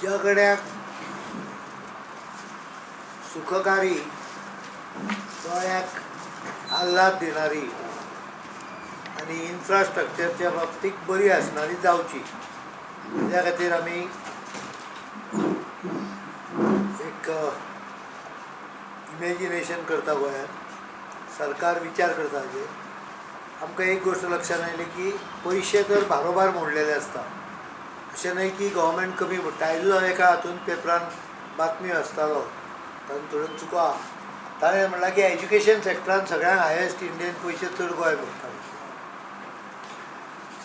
जगण्याक सुखकारी, दोळ्याक आल्हाद दिणारी आनी इन्फ्रास्ट्रक्चरच्या बाबतीत बरी आसणारी जावची. त्या खातीर आमी एक इमेजिनेशन करता गोंयांत, सरकार विचार करता हाजेर. आमकां एक गोश्ट लक्षांत आयली की पयशे तर बारोबार मोडलेले आसता, अशें न्हय की गव्हर्मेंट कमी मोडटा. आयजूच हांव एका हातून पेपरान बातमी वाचतालो, तातूंत थोड्यो चुको आहा. ताणें म्हणलां की एज्युकेशन सॅक्टरान सगळ्यांत हायेस्ट इंडियन पयशे चड गोंय मोडटा,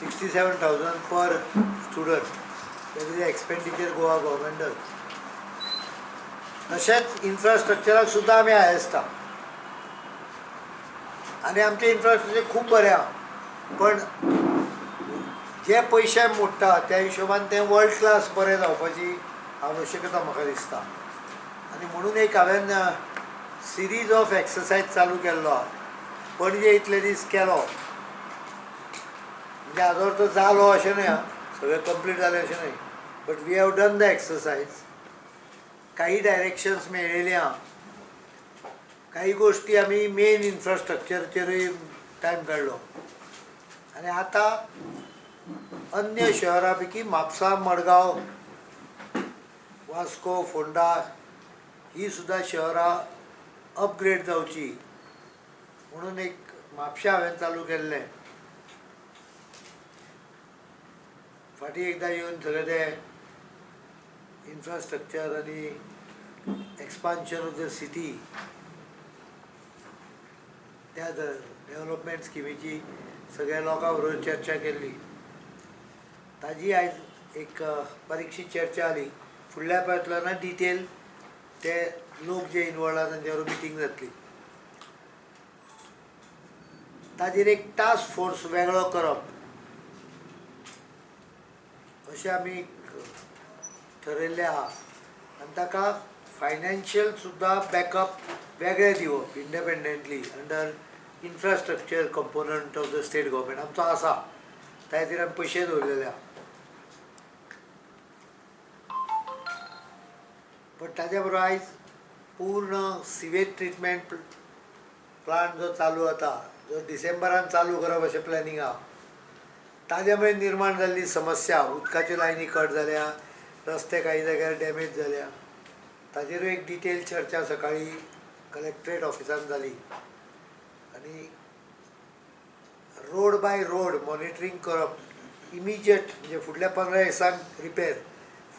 67,000 per student, that is expenditure Goa government does. तशेंच इन्फ्रास्ट्रक्चराक सुद्दां आमी हायेस्ट आहा आनी आमचें इन्फ्रास्ट्रक्चर खूब बरें आहा, पण जे पयशे मोडटा त्या हिशोबान तें वर्ल्ड क्लास बरें जावपाची आवश्यकता म्हाका दिसता. आनी म्हणून एक हांवें सिरीज ऑफ एक्सरसायज चालू केल्लो आहा. पणजे इतले दीस केलो, म्हणजे हाजो अर्थ जालो अशें न्हय, सगळें कंप्लीट जालें अशें न्हय, but we have done the exercise. काही डायरेक्शन्स मेळ्ळेली आहा, काही गोश्टी आमी मेन इन्फ्रास्ट्रक्चरचेरूय टायम काडलो. आनी आतां अन्य शहरां पैकी म्हापसा, मडगांव, वास्को, फोंडा ही सुद्दां शहरां अपग्रेड जावची म्हणून एक म्हापशा हांवें चालू केल्लें. फाटीं एकदां येवन सगळें तें इन्फ्रास्ट्रक्चर आनी एक्सपान्शन ऑफ the city त्या डेवलपमेंट स्किमीची सगळ्या लोकां बरोबर चर्चा केल्ली. ताजी आयज एक बारीकशी चर्चा जाली. फुडल्या प्रयत्नान डिटेल ते लोक जे इनवॉल्व आहा तांच्या बरोबर मिटींग जातली. ताजेर एक टास्क फोर्स वेगळो करप अशें आमी ठरयल्लें आहा आनी ताका फायनान्शियल सुद्दां बॅकअप वेगळें दिवप independently under infrastructure component of the state government आमचो आसा, त्या खातीर आमी पयशे दवरलेले आहा. पण ताज्या बरोबर आयज पूर्ण सिवेज ट्रिटमेंट प्लांट जो चालू जाता, जो डिसेंबरान चालू करप अशें प्लॅनिंग आहा, ताज्या मुळे निर्माण जाल्ली समस्या, उदकाच्यो लायनी कट जाल्या, रस्ते काही जाग्यार डॅमेज जाल्या, ताजेरूय एक डिटेल चर्चा सकाळी कलेक्ट्रेट ऑफिसान जाली. आनी रोड बाय रोड मॉनिटरींग करप इमिजिएट, म्हणजे फुडल्या 15 दिसांक रिपेर,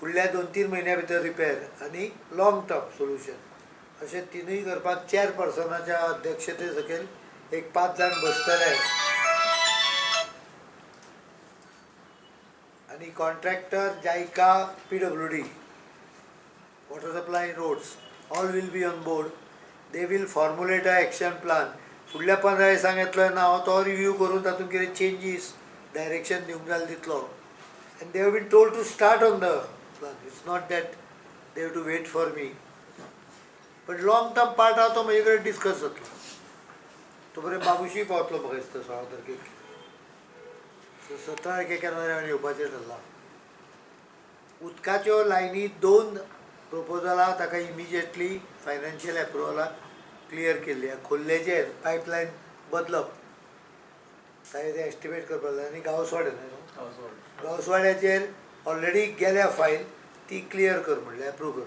फुडल्या 2-3 म्हयन्या भितर रिपेर आनी लाँग टर्म सोल्युशन अशें तिनूय करपाक चेअरपर्सनाच्या अध्यक्षते सकयल एक 5 जाण बसतले आनी contractor, JICA, PWD, water supply, roads, all will be on board. They will formulate a action plan. फुडल्या 15 दिसांक येतलो ना हांव तो रिव्यू करून तातूंत कितें चेंजीस डायरेक्शन दिवंक जाल्यार दितलो. And they have been told to start on the plan. It's not that they have to wait for me. पण लाँग टर्म पार्ट आहा तो म्हजे कडेन डिस्कस जातलो. तो बरें बाबूशीय पावतलो म्हाका दिसता 16 तारखेक, 17 तारखेक केन्ना येवपाचें ठरलां. उदकाच्यो लायनी 2 प्रपोजलां ताका इमिजिएटली फायनान्शियल एप्रुवलाक क्लियर केल्ली आहा. खोल्लेचेर पायपलायन बदलप ताजें तें एस्टिमेट करपाक जाय आनी गांवसवाडे न्हय, गांवसवाड्याचेर ऑलरेडी गेल्या फायल, ती क्लियर कर म्हणलें, एप्रूव कर.